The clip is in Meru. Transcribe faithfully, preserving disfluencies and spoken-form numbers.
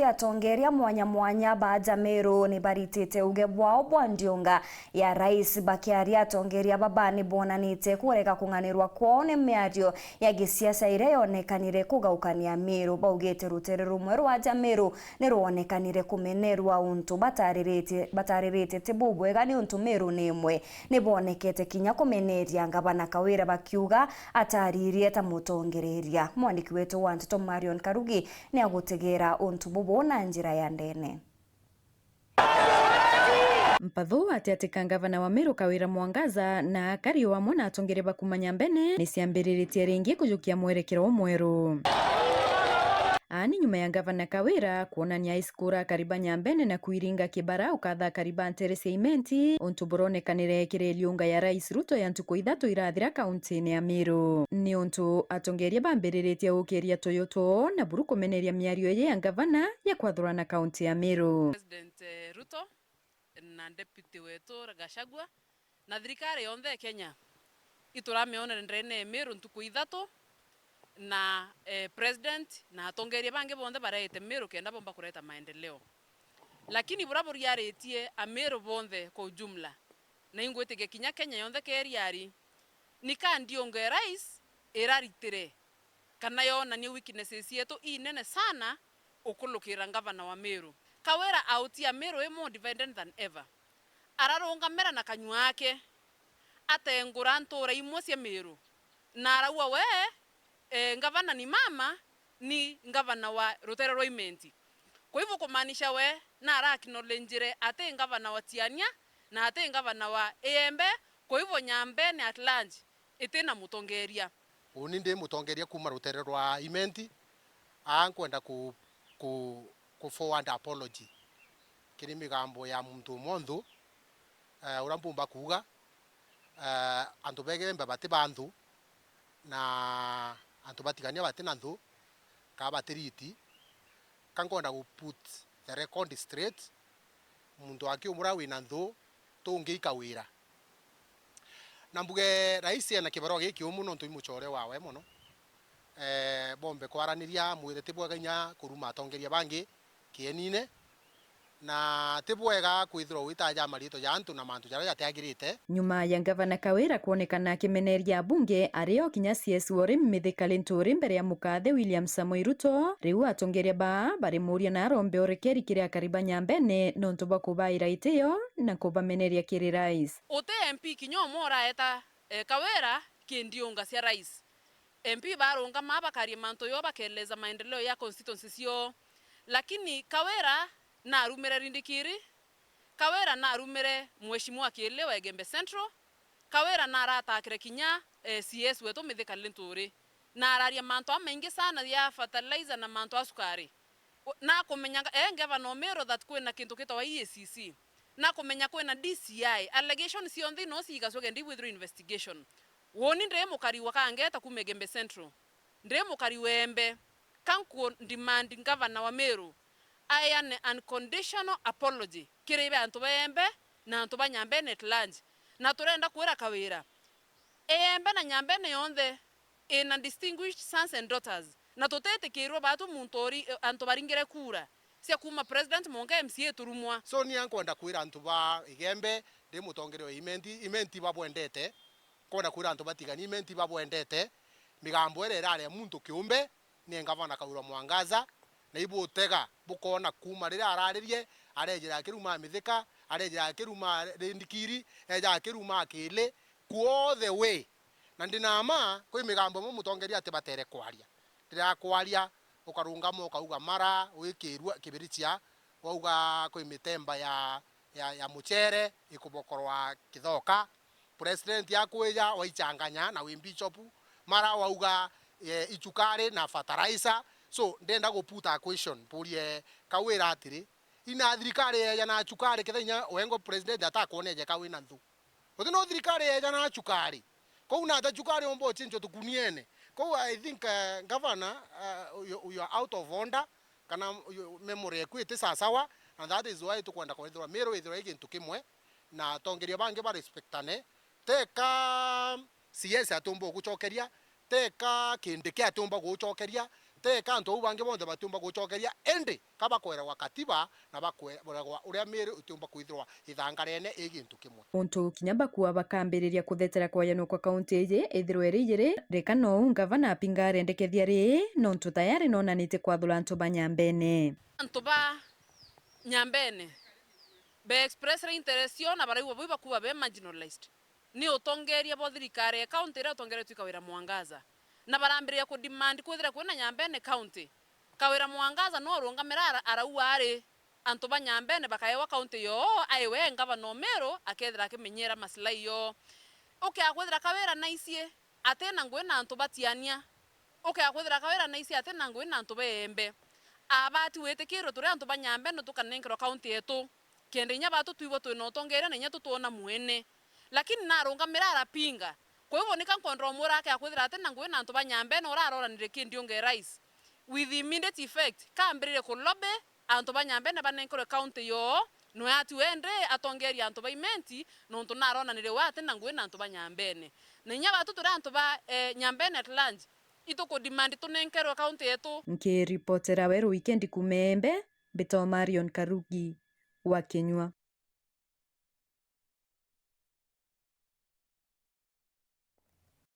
Atongeria mwanya mwanya ba aja Meru ni baritite uge bwao bwa ndiunga ya rais. Bakiaria, atongeria baba ni bonanite kurega kung'anirwa kwao ni miario ya gisiasa iria yonekanire kugaukania Meru. Baugite rutere rumwe rwa aja Meru ni rwonekanire kumenerwa untu batariritie, batariritie ti bubwega, ni untu Meru ni imwe. Ni bonekete kinya kumeneria ngavana Kawira, bakiuga ataririe ta mutongereria. Mwandiki wetu wa nteto Marion Karugi ni agutegera untu bubu na njira ya ndene. Mpathu ati ati ka ngavana wa Meru Kawira Mwangaza na akari o amwe na atongeria ba kuma Nyambene ni ciambiriritie ringi kujukia mwerekero umweru. Aa ni nyuma ya ngavana Kawira kwonania aisikura akari ba Nyambene na kwiringa kibara ukatha akari ba ntere cia Imenti, untu buronekanire kiri iliunga ya Rais Ruto ya ntuku ithatu irathira kauntine ya Meru. Ni untu atongeria bambiriritie gukiria tuyu twoo na buru kumeneria miario iji ya ngavana ya kwathurana kaunti ya Meru. President, eh, Ruto na Deputy wetu Gachagua na thirikari yonthe ya Kenya, ituramionere ndene ya Meru ntuku ithatu, na, eh, President na atongeria bangi bonthe barete Meru kenda bomba kureta maendeleo. Lakini buria buriaritie Ameru bonthe kwa ujumla, na ingwitikia kinya Kenya yonthe keriari, ni ka ndiunga ya rais iraritire kana yonanie weaknesses cietu inene sana ukulukira ngavana wa Meru. Kawira autia Meru i more divided than ever. Ararungamira na kanyua ake, atengura ntura imwe cia Meru, na araua we, eh, ngavana ni mama, ni ngavana wa rutere rwa Imenti. Kwa hivyo kumaanisha we na ara acknowledgire ati ngavana wa Tiania na ati ngavana wa Iembe, kwa hivyo Nyambene at large itina mutongeria. Uni ndi mutongeria kuuma rutere rwa Imenti. Aa nkwenda ku, ku, ku forward apology kiri migambo ya muntu umwe nthu, eh, uria mpumba kuuga, eh, antu ba Igembe bati ba nthu, na antu ba Tigania bati na nthu, kaa bati riti. Ka nkwenda ku put the record straight, muntu aki umwe uria wina nthu, tungi i Kawira. Na mbuge rais ena kibarua gikiumu nontu i mucore wawe mono. Eh, bombe kwaraniria, mwire ti bwega inya kuruma atongeria bangi kienine, na ti bwega kwithirwa witaja mariitwa ja antu na mantu jaria jatiagirite. Nyuma ya ngavana Kawira kwonekana akimeneria abunge, ari o kinya C S Wori Mithika Linturi mbere ya mukathe William Samoei Ruto, riu atongeria baa barimuria na arombe urekeri kiri akari ba Nyambene nontu bwa kubaira itio na kubameneria kiri rais. Uti M P kinya umwe uraeta, eh, Kawira ki ndiunga cia rais. M P barungama bakaria mantu yoo, bakeeleza maendeleo ya constituency cioo. Lakini Kawira narumire Rindikiri, Kawira narumire Mheshimiwa Kiili wa Igembe Central, Kawira naratakire kinya, eh, C S wetu Mithika Linturi, na araria mantu amaingi sana ya fertilizer na mantu a cukari. U-, nakumenya nga-, eh, ngavana Omiru that kwina kintu gitagwa E A C C. Nakumenya kwina D C I. Allegations cionthe ino ciigacua kenda ibwithirwe investigation. Uuni ndi mukari wa Kangeta kuuma Igembe Central. Ndi mukari wa Iembe. Ka nku demand ngavana wa Meru aeane unconditional apology kiri antu ba Iembe na antu ba Nyambene at large. Na turenda kwira Kawira, Iembe na Nyambene yonthe ina distinguished sons and daughters, na tutitikirwe batu muntu ori, antu baringire kura cia kuuma president mwanka M C A turumwa. So, ni ankwenda kwira antu ba Igembe, ndi mutongeria wa Imenti, Imenti babwendete. Nkwenda kwira antu ba Tigania, Imenti babwendete. Migambo iria iraria muntu kiumbe ni ngavana Kawira Mwangaza, na ibutega bukoona kuuma riria araririe, arejira akiruma Mithika, arejira akiruma Rindikiri, eja akiruma Kiili, kuothe we. Na ndina mma, kwi migambo imwe mutongeria ati batere kwaria. Ndirakwaria, ukarungama ukauga mara, wikirua kibirichia, wauga kwi mitemba ya, ya, ya muchere ikubokorwa kithoka. President akwija, waichanganya na wi bishop, mara wauga, eh, ichukari na fertilizer. So, ndenda gu put a question, mpurie Kawira atiri, ina thirikari yeja na chukari, ketha inya wengwa president atakwona eja ka wina nthu? Uti no thirikari yeja na chukari? Kou nata chukari omba uchinchwa tukuniene? Kou I think, uh, governor, uh, you, you are out of order, kana you, memory eku iti sasawa, and that is why tukwenda kwithirwa Meru ithirwa i gintu kimwe, na atongeria bangi ba respectane. Teka C S atiumba gugucokeria, teka Kindiki atiumba gugucokeria, Teka antu au bangi bonthe batiumba gucokeria, indi ka bakweregwa katiba na bakweregwa uria Miru itiumba kwithirwa ithangarene i gintu kimwe. Untu kinya bakua bakambiriria kuthetera kwayanua kwa kaunti iji ithirwe iri ijiri, reka nou ngavana Apinga arendekethia ri, nontu tayari nonanitie kwathura antu ba Nyambene. Antu ba Nyambene be express interest yo na baraigua bui bakuba be marginalized. Ni utongeria bwa thirikari ya county iria utongeretue i Kawira Mwangaza, na barambiriria ku demand kwithira kwina Nyambene county. Kawira Mwangaza no urungamira ara-, arauga ari antu ba Nyambene bakaewa county yoo, aiwe ngavana o Meru akethira akimenyeera maslahi yoo. Ukea kwithira Kawira naicie atina ngugi na antu ba Tiania, ukea kwithira Kawira naicie atina ngugi na antu ba Iembe, abati witikirwe turi antu ba Nyambene tukanenkerwa county yetu. Kenda inya batu twigua twina utongeria na inya tutwona mwene. Lakini narungamira arapinga. Kwa hivyo nika nkwenda umwira akea kwithira atina ngugi na antu ba Nyambene uraroranire kindi unge rais. With immediate effect, kambiririe ku lobby antu ba Nyambene banenkerwe county yoo, nwe ati we ndi atongeria antu ba Imenti, nontu naronanire we atina ngugi na antu ba Nyambene. Na inya batu turi antu ba, eh, Nyambene at large, ituku demand tunenkerwe county yetu. Nkiripotera Weru Weekend kuuma Iembe, mbitwa Marion Karugi wa Kinyua.